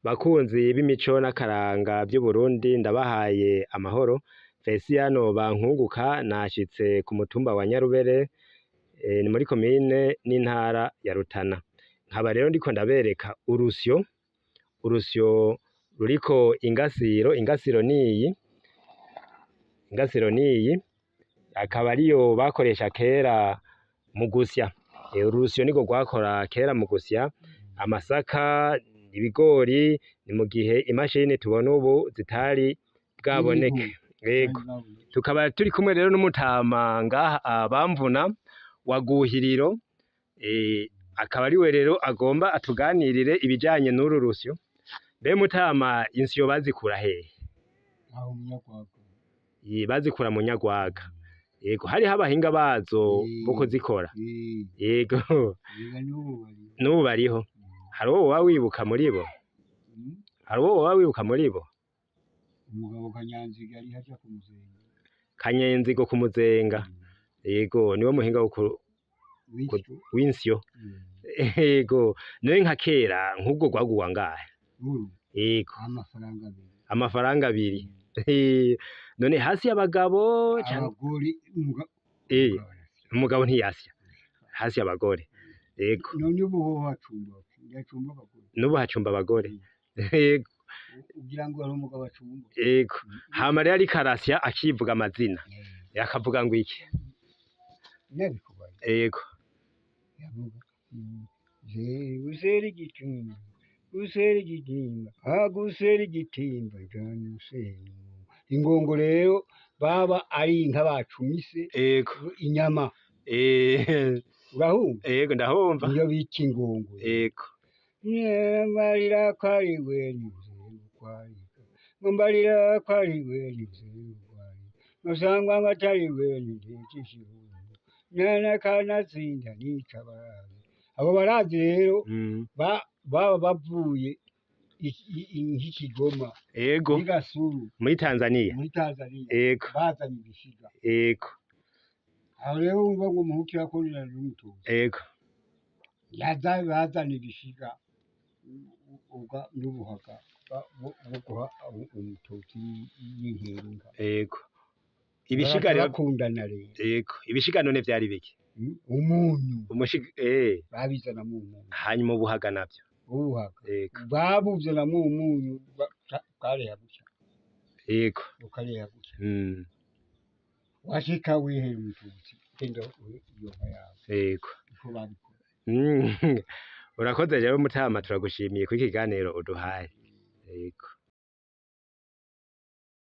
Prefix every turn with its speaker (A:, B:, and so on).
A: Bakunzi b'imico n'akaranga vy'Uburundi, ndabahaye amahoro. Fesiyano Bankunguka nashitse ku mutumba wa Nyarubere, ni muri komine n'intara ya Rutana. Nkaba rero ndiko ndabereka urusyo, urusyo ruriko ingasiro, ingasiro niyi, ingasiro niyi, akaba ariyo bakoresha kera mu gusya. Urusyo nirwo rwakora kera mu gusya amasaka, ibigori, ni mu gihe imashini tubona ubu zitari bwaboneke. Yego. Tukaba turi kumwe rero n'umutama ngaha Bamvuna wa Guhiriro, akaba ariwe rero agomba atuganirire ibijanye n'uru rusyo. Mbe mutama, insyo bazikura hehe?
B: Aho Munyagwaga.
A: Bazikura mu Nyagwaga. Yego, hariho abahinga bazo bo kuzikora. Yego.
B: Ega n'ubu bariho.
A: N'ubu bariho. Hari uwo woba wibuka muri bo? Hari uwo woba wibuka muri bo?
B: Umugabo Kanyanziga ari haja ku Muzenga.
A: Kanyenzigo ku Muzenga. Yego, niwe muhinga wo
B: W'isyo.
A: w'insyo. Yego, none nka kera nk'ubwo rwagurwa angahe?
B: Uru?
A: Yego.
B: Amafaranga 2.
A: Amafaranga 2. None hasi y'abagabo canke
B: Abagore umugabo arasya.
A: Umugabo ntiyasya. Hasi y'abagore. Yego.
B: None ubu ho hacumba yacumba abagore.
A: N'ubu hacumba abagore. Yego.
B: Ugira ngo hari umugabo acumba.
A: Yego. Hama rero ariko arasya akivuga amazina. Akavuga ngo iki?
B: Nabikubaye.
A: Yego.
B: Yavuga usera igitimba, usera igitimba, agusera igitimba jana usera ingongo. Rero baba ari inka bacumise inyama. Urahumva?
A: Yego, ndahumva.
B: Niyo bita ingongo.
A: Yego.
B: Mbarira ko ari we ntibyerukwarika, ngo mbarira ko ari we ntibyerukwarika, musangwa ngo atari we ntibyishihundu nana kanatsinda nica barazi. Abo barazi rero baba bavuye nk'Ikigoma, muri Gasuru,
A: Muri Tanzania.
B: Muri Tanzania. Bazanye ibishiga. Aho rero wumva ngo umuhutu yakundana n'umututsi. Yaza bazana ibishiga n'ubuhaga bwo guha umututsi y'inkerinka.
A: Yego. Ibishiga rero
B: bakundana rero.
A: Yego. Ibishiga none vyari biki?
B: Umunyu.
A: Umushiga.
B: Babizanamo umunyu.
A: Hanyuma ubuhaga navyo?
B: Ubuhaga
A: Yego.
B: babuzanamo umunyu, bwareha gutya. Bukareha gutya. Washika wihera umututsi, genda iyo nka yawe. Niko babikora.
A: Urakoze rero mutama, turagushimiye kuri iki kiganiro uduhaye. Yego.